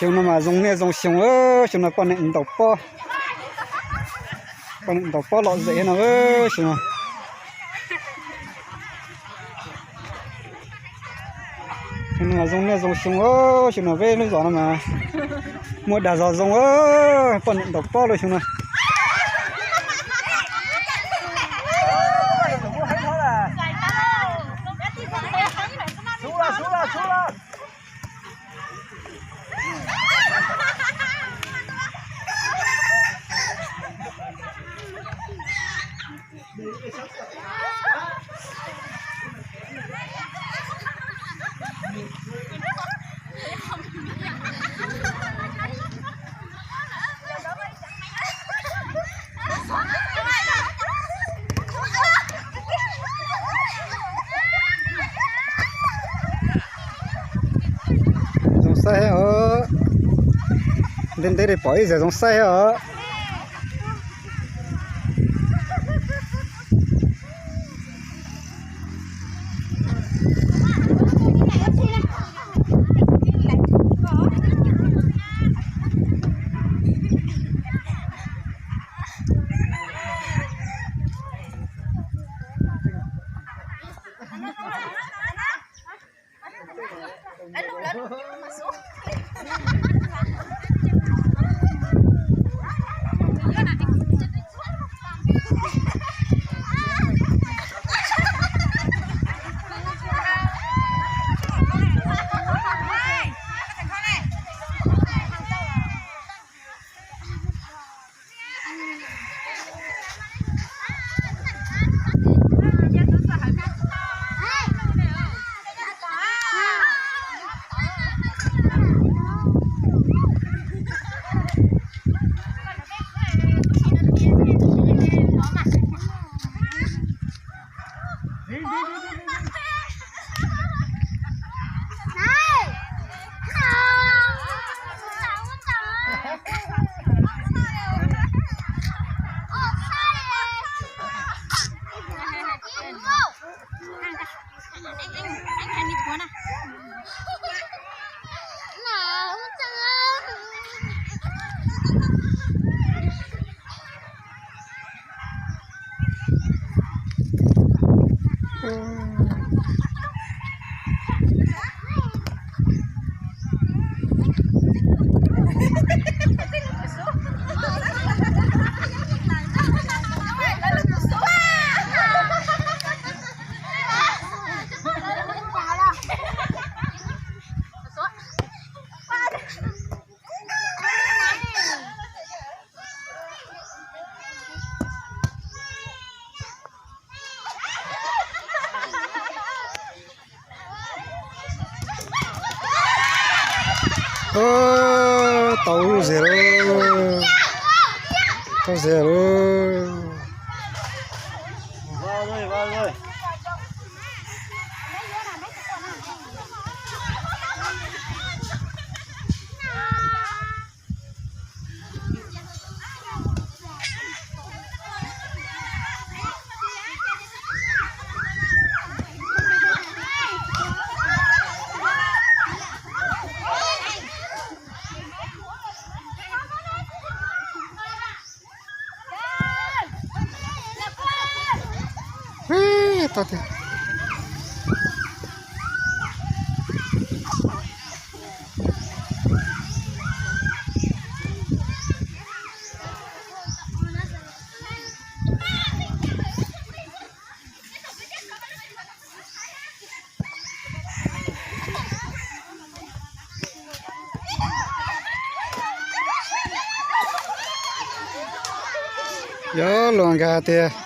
Xyoo no mas zoo niaj zoo xyoo, xyoo no poj niam ntaus pob, poj niam ntaus pob lom zem no xyoo no. Xyoo no zoo niaj zoo xyoo, xyoo no peb lub zos no mas muaj dag zog zoo, poj niam ntaus pob lawm xyoo no. Zoo saib os. Ntev ntev li pom ib zag zoo saib os. Tau lub zeg lawm, tau zeg lawm. Tau tiag. Yog luag nkag tiag.